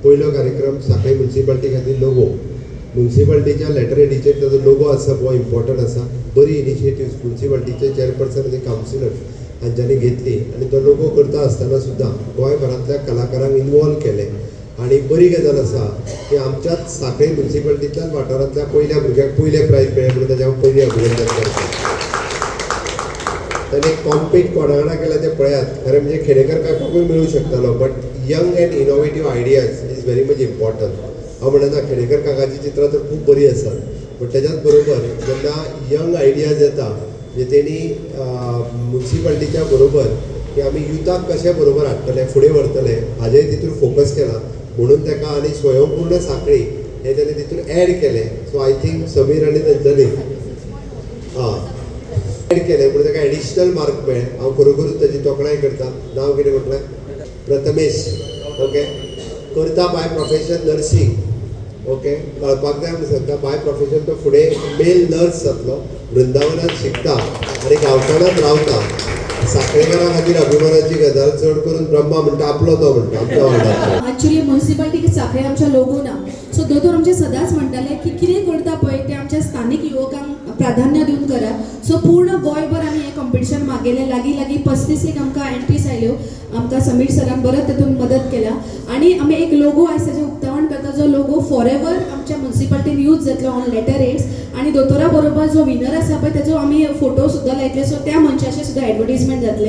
पयलो कार्यक्रम साखळे मुन्सिपाल्टी खातीर लोगो, मुन्सिपाल्टीच्या लेटर हेडीचेर ताजो लोगो आसप हो इम्पॉर्टंट आसा. बरी इनिशिएटीव्स मुन्सिपाल्टीचे चेअरपर्सन आनी कावन्सिलर हांच्यांनी घेतली आनी तो लोगो करता आसतना सुद्दां गोंयभरांतल्या कलाकारांक इनवॉल्व केले. आनी बरी गजाल आसा की आमच्याच साखळे मुन्सिपाल्टींतल्याच वाठारांतल्या पयल्या भुरग्याक पयलें प्रायज मेळ्ळें म्हणून ताजें हांव पयलीं अभिनंदन करता. ताणें कॉम्पीट कोणा वांगडा केलें तें पळयात. खरें म्हणजे खेडेकर काकाकूय मेळूं शकतालो, but young and innovative ideas is very much important. हांव म्हणना, खेडेकर काकाची चित्रां तर खूब बरी आसात, बट तेज्याच बरोबर जेन्ना यंग आयडियाज येता, म्हणजे तेणी मुन्सिपाल्टीच्या बरोबर की आमी युथाक कशें बरोबर हाडटले, फुडें व्हरतले, हाजेर तितून फोकस केला म्हणून ताका आनी स्वयंपूर्ण साखळी हें ताणें तितून एड केलें. सो I think Sameer आनी तेंच्यांनी आं एड केलें म्हणून ताका एडिशनल मार्क मेळ्ळे. हांव खरोखरूच ताजी तोखणाय करता. नांव कितें म्हटलें? प्रथमेश. ओके, करता बाय प्रोफेशन नर्सींग. ओके, कळपाक जाय म्हणून सांगता, बाय प्रोफेशन तो फुडें मेल नर्स जातलो. वृंदावनात शिकता आनी गांवठणांत रावता. साखळेकारां खातीर अभिमानाची गजाल. चड करून ब्रह्मा म्हणटा आपलो तो म्हणटा आमच्या वार्डांतलो. ॲक्च्युली मुन्सिपाल्टी साखळे आमच्या लोगो ना. सो दोतोर आमचे सदांच म्हणटाले की कितें करता पळय तें आमच्या स्थानीक युवकांक प्राधान्य दिवन करात. सो पूर्ण गोंयभर आमी हें कॉम्पिटिशन मागयलें. लागीं लागीं 35 एक आमकां एंट्रीज आयल्यो. आमकां समीर सरान बरोच तेतून मदत केल्या आनी आमी एक लोगो आयज ताजें उक्तावण करता, जो लोगो फॉर एवर आमच्या मुन्सिपाल्टीन यूज जातलो ऑन लेटर हेड्स. आनी दोतोरा बरोबर जो विनर आसा पळय, तेजो आमी फोटो सुद्दां लायतले. सो त्या मनशाचे सुद्दां एडवर्टीजमेंट जातले.